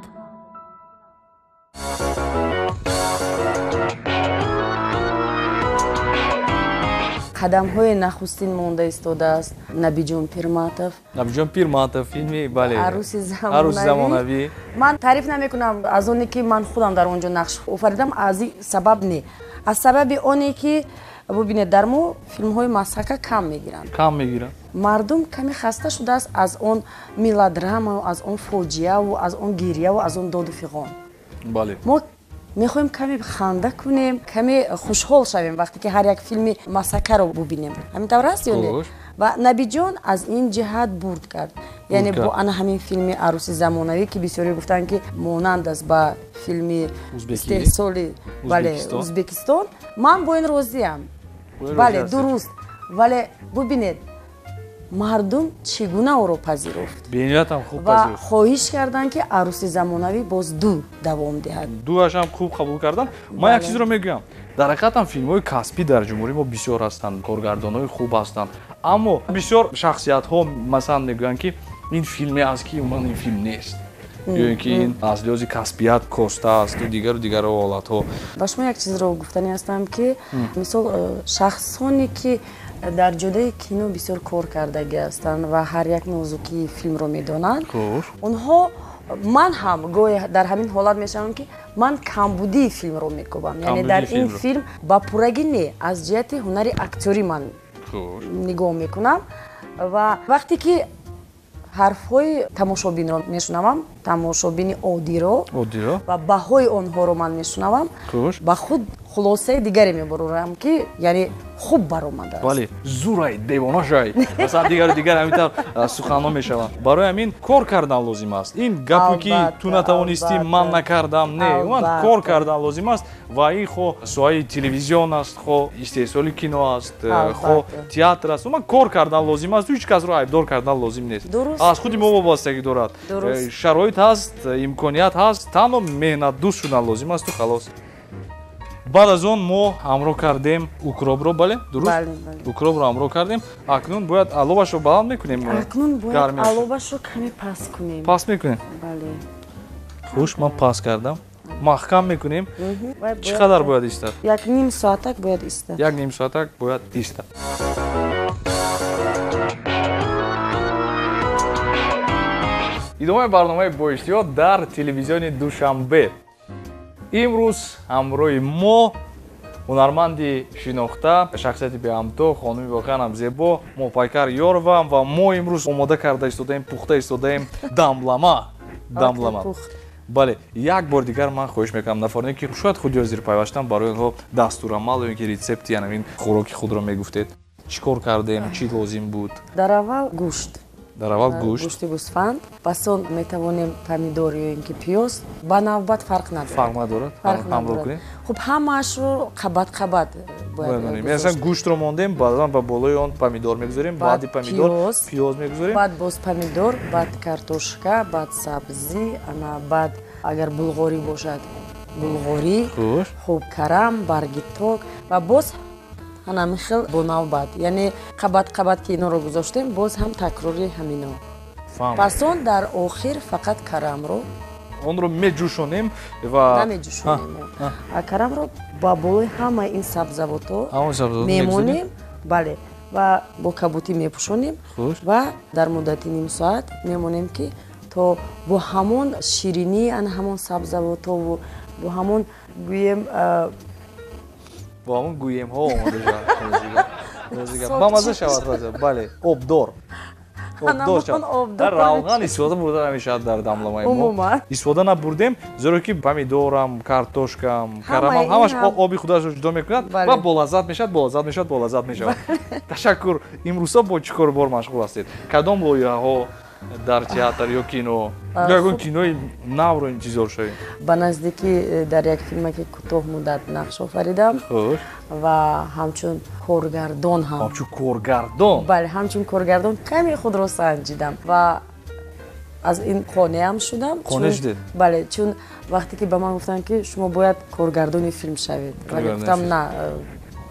Қадамҳои нахустин монда истодааст Набиҷон Пирматов. Набиҷон Пирматов филми, бале, Арӯси Арӯси замонавӣ. Ман таъриф намекунам аз оне ки ман худам дар он ҷо нақш офаридам, аз ин сабаб не, аз сабаби оне ки Бубинед, дар мо филмҳои масхака кам мегиранд. Кам мегиранд. Мардум каме хаста шудааст аз он мелодрамаву аз он фоҷиаву аз он гирьяву аз он доду фиғон. Бале. Мо мехоҳем каме ханда кунем, каме хушҳол шавем вақте ки ҳар як филми масхакаро бубинем. Ҳамин тавр аст ё не? Ва Набиҷон аз ин ҷиҳат бурд кард. Яъне бо ана ҳамин филми Арӯси замонавӣ, ки бисёре гуфтанд, ки монанд аст ба филми истеҳсоли, бале, Ӯзбекистон, ман бо ин розиам. Бале, дуруст. Вале бубинед, мардум чӣ гуна ӯро пазируфт. Бениҳоятам хуб ва пазируфт. Хоҳиш карданд, ки Арӯси замонавӣ боз ду давом диҳад. Дуашам хуб қабул карданд. Ман як чизро мегӯям. Дар ҳақиқатам филмҳои касбӣ дар ҷумҳурии мо бисёр ҳастанд, коргардонҳои хуб ҳастанд. Аммо бисёр шахсиятҳо масалан мегӯянд, ки ин филме аст, ки умуман ин филм нест. Ё ин ки ин аз лиҳози касбият коста аст ва дигару дигар ҳолатҳо. Ба шумо як чизро гуфтанӣ ҳастам, ки мисол шахсоне, ки дар ҷодаи кино бисёр кор кардагӣ ҳастанд ва ҳар як нозукии филмро медонанд, онҳо, ман ҳам гоҳе дар ҳамин ҳолат мешавам, ки ман камбудии филмро мекобам. Яъне дар ин филм ба пуррагӣ не, аз ҷиҳати ҳунари актёрӣ ман нигоҳ мекунам. Ва вақте ки ҳарфҳои тамошобинро мешунавам, тамошобини оддиро ва баҳои онҳоро ман мешунавам, ба худ хулосаи дигаре мебарорам, ки яъне хуб баромадааст. Бале, зурай, девона шай. Масалан, дигару дигар ҳамин тавр суханҳо мешаванд. Барои ҳамин кор кардан лозим аст. Ин гапе, ки ту натавонистӣ, ман накардам, не, умуман кор кардан лозим аст. Ва ин хо соҳаи телевизион аст, хо истеҳсоли кино аст, хо театр аст. Умуман кор кардан лозим аст, ҳеҷ касро айбдор кардан лозим нест. Аз худи мо вобастагӣ дорад. Шароит ҳаст, имконият ҳаст, танҳо меҳнатдӯст шудан лозим асту халос. Баъд аз он мо ҳамроҳ кардем укробро, бале? Дуруст? Укробро ҳамроҳ кардем. Акнун бояд аловашро баланд мекунем? Акнун бояд аловашро каме паст кунем. Паст мекунем? Бале. Хуш, ман паст кардам. Маҳкам мекунем. Чӣ қадар бояд истад? Як ним соатак бояд истад. Як ним соатак бояд истад. Идомаи барномаи бо иштиҳо дар телевизиони Душанбе. Имрӯз ҳамроҳи мо ҳунарманди шинохта, шахсияти беҳамто, хонуми воқеан ҳам зебо Моҳпайкар Ёрова, ва мо имрӯз омода карда истодаем, пухта истодаем дамлама. Дамлама. Бале, як бор дигар ман хоҳиш мекунам нафароне, ки шояд худи ҳозир пайвастан, барои онҳо дастурамал ё ин ки рецепти ҳамин хӯроки худро мегуфтед. Чӣ кор кардем, чӣ лозим буд? Дар аввал гӯшт. Дар аввал гӯшт. Гӯшти гӯсфанд. Пас он метавонем помидор ё ин ки пиёз. Ба навбат фарқ надорад. Фарқ надорад? Фарқ надорад. Хуб, ҳамаашро қабат қабат бояд гузошт. Масалан, гӯштро мондем, баъдан ба болои он помидор мегузорем, баъди помидор пиёз мегузорем. Баъд боз помидор, баъд картошка, баъд сабзӣ, ана баъд агар булғорӣ бошад, булғорӣ, хуб, карам, барги ток ва боз ҳамин хел бо навбат. Яъне қабат қабат ки инҳоро гузоштем, боз ҳам такрори ҳамино. Пас он дар охир фақат карамро онро меҷӯшонем ва намеҷӯшонем. Карамро ба болои ҳамаи ин сабзавотҳо мемонем, бале, ва бо кабутӣ мепӯшонем ва дар муддати ним соат мемонем, ки то бо ҳамон ширинии ана ҳамон сабзавотҳову бо ҳамон гӯем бо ҳамон гӯемҳо омода шавад. Бамаза шавад, бале, обдор. Обдор шавад. Дар равған истифода бурда намешавад дар дамламаи мо. Истифода набурдем, зеро ки помидорам, картошкам, карамам ҳамаш оби худашро ҷудо мекунад ва болаззат мешавад, болаззат мешавад, болаззат мешавад. Ташаккур. Имрӯзҳо бо чӣ кору бор машғул ҳастед? Кадом лоиҳаҳо дар театр ё кино? Ё ягон кинои навро интизор шавем? Ба наздикӣ дар як филме, ки кӯтоҳ муддат нақш офаридам ва ҳамчун коргардон ҳам. Ҳамчун коргардон? Бале, ҳамчун коргардон каме худро санҷидам ва аз ин қонеам шудам. Қонеъ шудед? Бале, чун вақте ки ба ман гуфтанд, ки шумо бояд коргардони филм шавед, вале гуфтам на,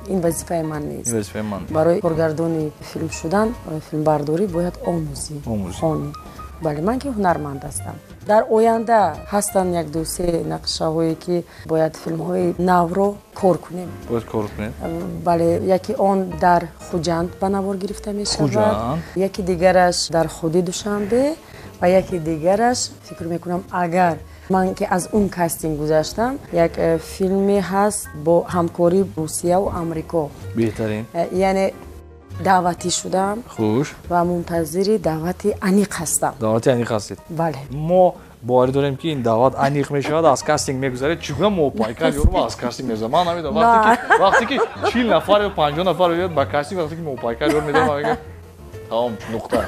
ин вазифаи ман нест. Барои коргардони филм шудан, филмбардорӣ бояд омӯзӣ, хонӣ. Бале, ман ки ҳунарманд ҳастам. Дар оянда ҳастанд як ду се нақшаҳое, ки бояд филмҳои навро кор кунем. Бояд кор кунем? Бале, яке он дар Хуҷанд ба навор гирифта мешавад, яке дигараш дар худи Душанбе ва яке дигараш фикр мекунам, агар Ман ки аз он кастинг гузаштам, як филме ҳаст бо ҳамкории Русия ва Амрико. Беҳтарин. Яъне даъватӣ шудам. Хуш. Ва мунтазири даъвати аниқ ҳастам. Даъвати аниқ ҳастед. Бале. Мо боварӣ дорем, ки ин даъват аниқ мешавад, аз кастинг мегузаред. Чӣ гуна Моҳпайкар Ёрова аз кастинг мегузарад? Ман намедонам. Вақте ки 40 нафар ё 50 нафар меояд ба кастинг, вақте ки Моҳпайкар Ёр медонад, ман мегӯям тамом, нуқта.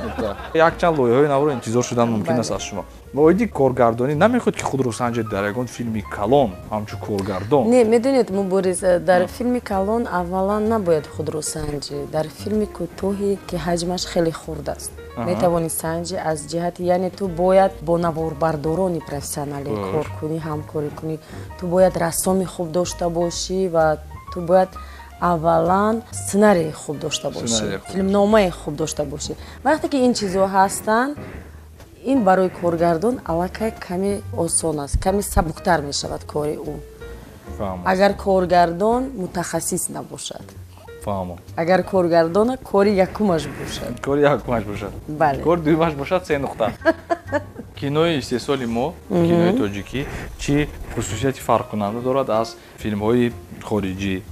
Нуқта. Якчанд лоиҳаҳои навро интизор шудан мумкин аст аз шумо. Оиди коргардонӣ намехоҳед, ки худро санҷед дар ягон филми калон ҳамчун коргардон? Не, медонед, Мубориз, дар филми калон аввалан набояд худро санҷӣ. Дар филми кӯтоҳе, ки ҳаҷмаш хеле хурд аст, метавонӣ санҷӣ аз ҷиҳати, яъне ту бояд бо наворбардорони профессионалӣ кор кунӣ, ҳамкорӣ кунӣ, ту бояд рассоми хуб дошта бошӣ ва ту бояд аввалан сценарии хуб дошта бошӣ, филмномаи хуб дошта бошӣ. Вақте ки ин чизҳо ҳастанд, ин барои коргардон аллакай каме осон аст, каме сабуктар мешавад кори ӯ. Агар коргардон мутахассис набошад. Агар коргардона кори якумаш бошад. Кори якумаш бошад. Бале. Кори дуюмаш бошад, се нуқта. Кинои истеҳсоли мо, кинои тоҷикӣ, чӣ хусусияти фарқкунанда дорад аз филмҳои хориҷӣ?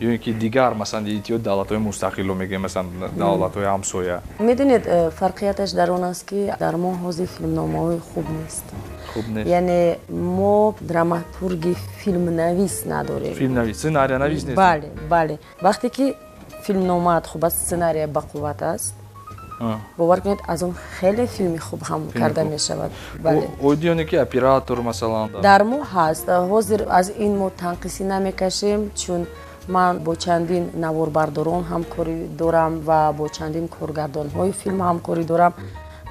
Ё ин ки дигар, масалан, иттиҳоди давлатҳои мустақилро мегӯем, масалан, давлатҳои ҳамсоя? Медонед, фарқияташ дар он аст, ки дар мо ҳозир филмномаҳои хуб нест. Хуб нест. Яъне мо драматурги филмнавис надорем. Филмнавис, сценариянавис нест. Бале, бале. Вақте ки филмномаат хуб аст, сценария бақувват аст, бовар кунед, аз он хеле филми хуб ҳам карда мешавад. Бале. Оиди оне ки оператор, масалан, дар мо ҳаст. Ҳозир аз ин мо танқисӣ намекашем, чун ман бо чандин наворбардорон ҳамкорӣ дорам ва бо чандин коргардонҳои филм ҳамкорӣ дорам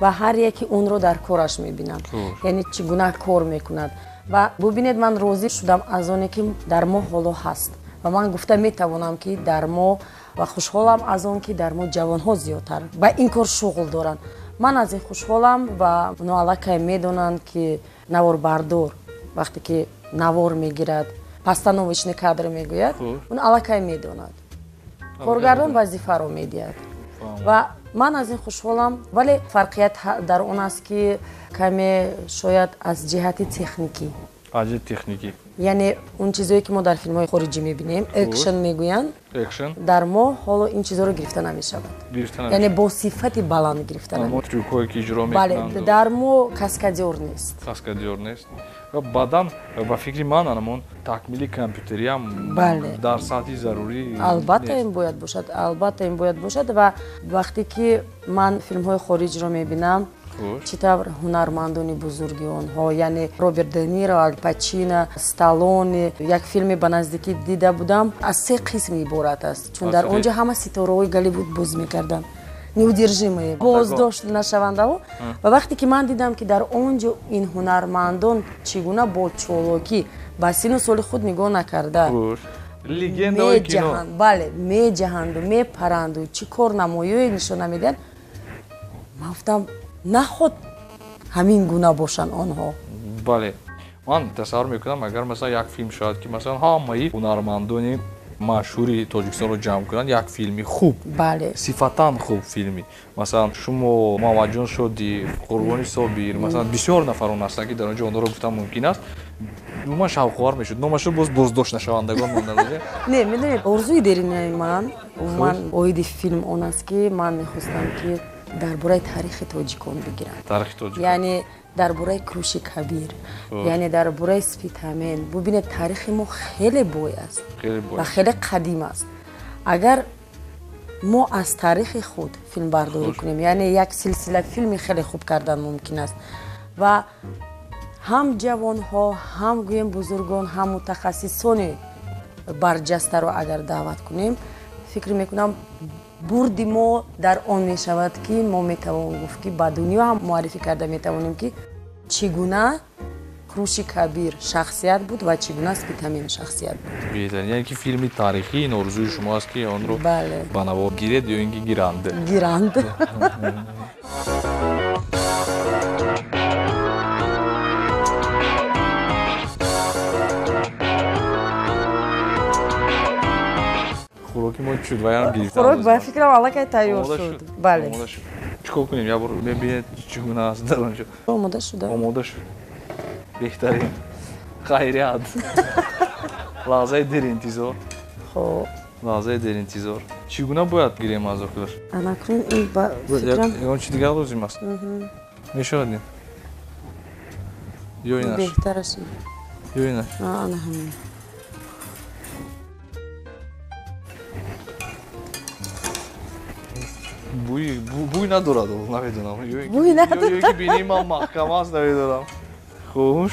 ва ҳар яке онро дар кораш мебинам, яъне чӣ гуна кор мекунад. Ва бубинед, ман розӣ шудам аз оне ки дар мо ҳоло ҳаст ва ман гуфта метавонам, ки дар мо, ва хушҳолам аз он ки дар мо ҷавонҳо зиёдтар ба ин кор шуғл доранд. Ман аз ин хушҳолам ва оно аллакай медонанд, ки наворбардор вақте ки навор мегирад, постановочный кадр мегӯяд, он аллакай медонад. Коргардон вазифаро медиҳад. Ва ман аз ин хушҳолам, вале фарқият дар он аст, ки каме шояд аз ҷиҳати техникӣ. Аз ҷиҳати техникӣ. Яъне он чизое ки мо дар филмҳои хориҷӣ мебинем, экшн мегӯянд, экшн, дар мо ҳоло ин чизҳоро гирифта намешавад. Яъне бо сифати баланд гирифта намешавад. Трюкҳое ки иҷро мекунанд. Бале, дар мо каскадёр нест. Каскадёр нест. Ва баъдан ба фикри ман анамон такмили компютериам дар сатҳи зарурӣ. Албатта ин бояд бошад, албатта ин бояд бошад. Ва вақте ки ман филмҳои хориҷро мебинам, чӣ тавр ҳунармандони бузурги онҳо, яъне Роберт Де Ниро, Аль Пачино, Сталлоне, як филме ба наздикӣ дида будам, аз се қисм иборат аст, чун дар он ҷо ҳама ситораҳои Голливуд боз мекарданд, неудержимые, боздошт нашавандаҳо. Ва вақте ки ман дидам, ки дар он ҷо ин ҳунармандон чӣ гуна бо чолокӣ ба сину соли худ нигоҳ накарда меҷаҳанд, бале, меҷаҳанду мепаранду чӣ кор намоёе нишона медиҳанд, ман гуфтам, наход ҳамин гуна бошанд онҳо. Бале, ман тасаввур мекунам, агар масалан як филм шавад, ки масалан ҳамаи ҳунармандони машҳури тоҷикистонро ҷамъ кунанд, як филми хуб, бале, сифатан хуб филми, масалан шумо, Муҳаммадҷон Шодиев, Қурбони Собир, масалан бисёр нафарон ҳастанд, ки дар он ҷо онҳоро гуфтан мумкин аст, умуман шавқовар мешуд. Номашро боз боздошт нашавандагон монда. Не, медонед, орзуи деринаи ман умуман оиди филм он аст, ки ман мехостам, ки дар бораи таърихи тоҷикон бигирам. Таърихи тоҷикон. Яъне дар бораи Куруши Кабир, яъне дар бораи Спитамен. Бубинед, таърихи мо хеле бой аст ва хеле қадим аст. Агар мо аз таърихи худ филмбардорӣ кунем, яъне як силсила филми хеле хуб кардан мумкин аст. Ва ҳам ҷавонҳо, ҳам гӯем бузургон, ҳам мутахассисони барҷастаро агар даъват кунем, фикр мекунам, бурди мо дар он мешавад, ки мо метавон гуфт, ки ба дунё ҳам муаррифӣ карда метавонем, ки чӣ гуна Куруши Кабир шахсият буд ва чӣ гуна Спитамен шахсият буд. Беҳтарин, яъне ки филми таърихӣ ин орзуи шумо аст, ки онро ба навор гиред ё ин ки гиранд. Гиранд. Хӯроки мо чуд ваям гирифтан. Хӯрок ба фикрам аллакай тайёр шуд. Бале. Чӣ кор кунем? Як бор мебинед, чӣ гуна аст дар он ҷо. Омода шуда. Омода шуд. Беҳтарин. Хайрият. Лаҳзаи деринтизор. Хоб. Лаҳзаи деринтизор. Чӣ гуна бояд гирем аз охир? Анакун ин ба фикрам. Ягон чи дигар лозим аст? Мешавад ин? Ё инаш? Беҳтараш ин. Ё инаш? Ана ҳамин. Бӯй надорад, намедонам. Бӯй надорад. Ё ки бинии ман маҳкам аст, намедонам. Хуш.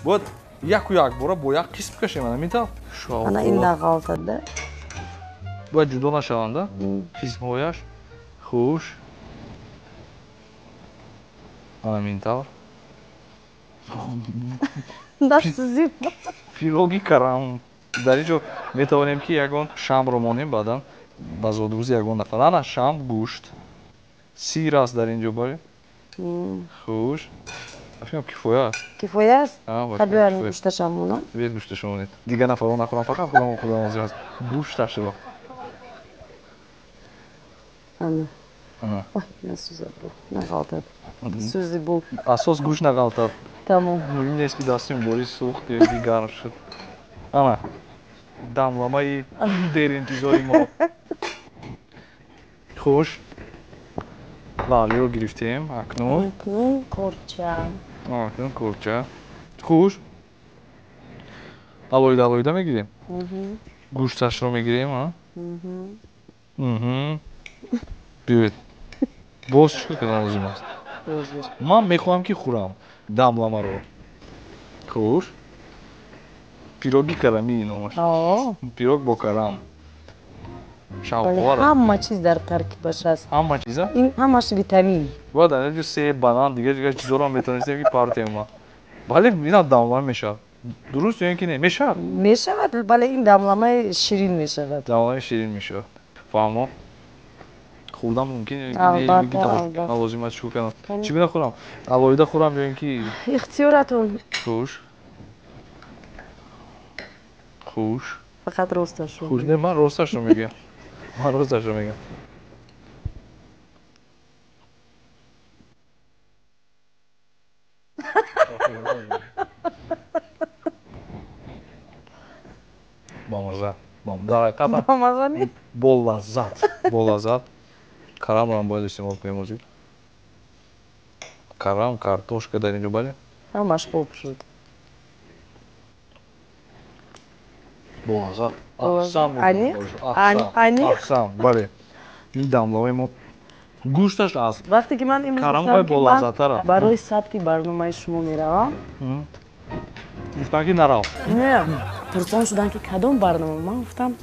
Бояд яку якбора бо як қисм кашем, ана митав? Ана ин нағалтад, да? Бояд ҷудо нашаванд, да? Қисмҳояш. Хуш. Ана минтавр. Насӯзид. Пироги карам. Дар ин ҷо метавонем ки ягон шамро монем, баъдан ба зодрӯзи ягон нафар. Ана шам, гӯшт, сир аст дар ин ҷо, бале? Хуш. Фикрам кифоя аст. Кифоя аст? Хай биёед гӯшташам монам. Биёед гӯшташа монед. Дигар нафарҳо нахӯрам, фақат худам хӯрдам лозим аст. Гӯшташро. Ана. Ана. Ой, насӯзад бу. Нағалтад. Сӯзи бу. Асос гӯшт нағалтад. Тамом. Муҳим нест ки дасти мубориз сӯхт ё ки гарм шуд. Ана. Дамламаи деринтизори мо. Хуш. Лалиро гирифтем. Акнун. Акнун корча. Акнун корча. Хуш. Алоҳида алоҳида мегирем? Гӯшташро мегирем, а? Биёед. Боз чӣ кор кардан лозим аст? Ман мехоҳам ки хӯрам дамламаро. Хуш. Пироги карамӣ номаш. Пирог бо карам. Шавқовар. Ҳама чиз дар таркибаш аст. Ҳама чиза? Ин ҳамаш витамин. Бояд дар ин ҷо себ, банан, дигар дигар чизҳоро ҳам метавонистем ки партем ма. Бале, инам дамлама мешавад. Дуруст ё ин ки не? Мешавад? Мешавад, бале, ин дамламаи ширин мешавад. Дамламаи ширин мешавад. Фаҳмо? Хӯрдан мумкин ё ин ки не? Албатта, албатта. Лозим аст чӣ кор кардан? Чӣ гуна хӯрам? Алоҳида хӯрам ё ин ки Ихтиёратон. Хуш. Хуш. Фақат росташро. Хуш, не, ман росташро мегӯям. Ман росташро мегӯям. Бамаза. Дар ҳақиқат Бамаза не? Бо лаззат. Бо лаззат. Карамро ҳам бояд истеъмол кунем ҳозир. Карам, картошка дар ин ҷо, бале? Ҳамаш хуб шуд. Бо лаззат. Аҳсан. Аниқ? Аниқ? Аҳсан, бале. Ин дамлаҳои мо гӯшташ аст. Вақте ки ман имрӯз Карамҳои гуфтам ки ман болаззаттар аст. барои сабти барномаи шумо меравам. Гуфтам ки нарав. Не, пурсон шудам ки кадом барнома. Ман гуфтам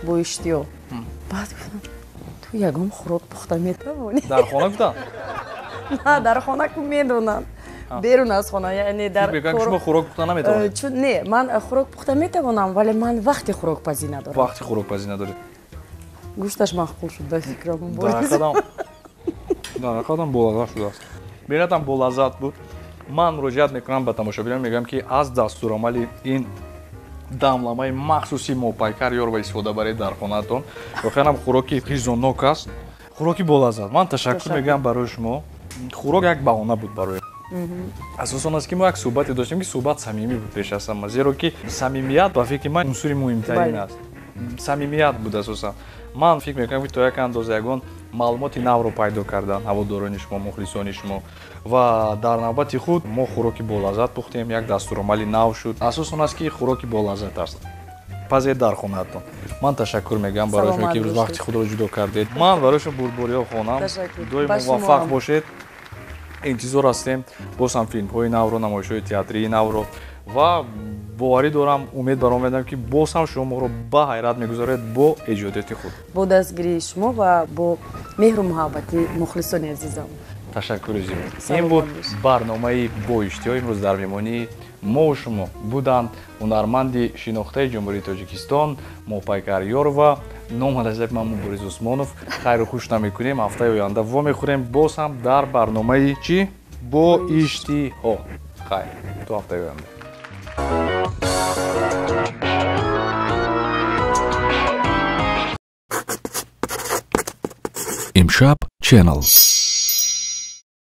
бо иштиёқ. Баъд гуфтам ту ягон хӯрок пухта метавонӣ? Дар хона гуфтам? На, дар хона ку медонам. Берун аз хона, яъне дар Фикр мекунам ки шумо хӯрок пухта наметавонед. Чун не, ман хӯрок пухта метавонам, вале ман вақти хӯрокпазӣ надорам. Вақти хӯрокпазӣ надоред. Гӯшташ маъқул шуд ба фикрам. Дар ҳақиқатам болаззат шудааст. Беҳатам болаззат буд. Ман муроҷиат мекунам ба тамошобинон, мегӯям ки аз дастурамали ин дамламаи махсуси Мопайкар ёрва истифода баред дар хонаатон. Воқеан ҳам хӯроки ғизонок аст, хӯроки болаззат. Ман ташаккур мегӯям барои шумо. Хӯрок як баҳона буд барои асосан аст ки мо як суҳбате доштем ки суҳбат самимӣ буд пеш аз ҳама, зеро ки самимият ба фикри ман унсури муҳимтарин аст. Самимият буд асосан. Ман фикр мекунам ки то як андоза ягон маълумоти навро пайдо кардан ҳаводорони шумо, мухлисони шумо, ва дар навбати худ мо хӯроки болаззат пухтем, як дастурамали нав шуд. Асос он аст ки хӯроки болаззат аст. Пазед дар хонаатон. Ман ташаккур мегӯям барои шумо ки имрӯз вақти худро ҷудо кардед. Ман барои шумо бурдбориҳо хонам. Доим муваффақ бошед. Интизор ҳастем боз ҳам филмҳои навро, намоишҳои театрии навро, ва боварӣ дорам, умед бар он медам ки боз ҳам шумо моро ба ҳайрат мегузоред бо эҷодиёти худ. Бо дастгирии шумо ва бо меҳру муҳаббати мухлисони азизам. Ташаккури зиёд. Ин буд барномаи бо иштиҳо. Имрӯз дар меҳмонии мо шумо буданд ҳунарманди шинохтаи Ҷумҳурии Тоҷикистон Мопайкар Ёрова. Ном ҳадашзаи ман Мубориз Усмонов. Хайру хуш намекунем. Ҳафтаи оянда вомехӯрем боз ҳам дар барномаи чӣ? Бо иштиҳо. Хайр, то ҳафтаи оянда. Имшаб Channel.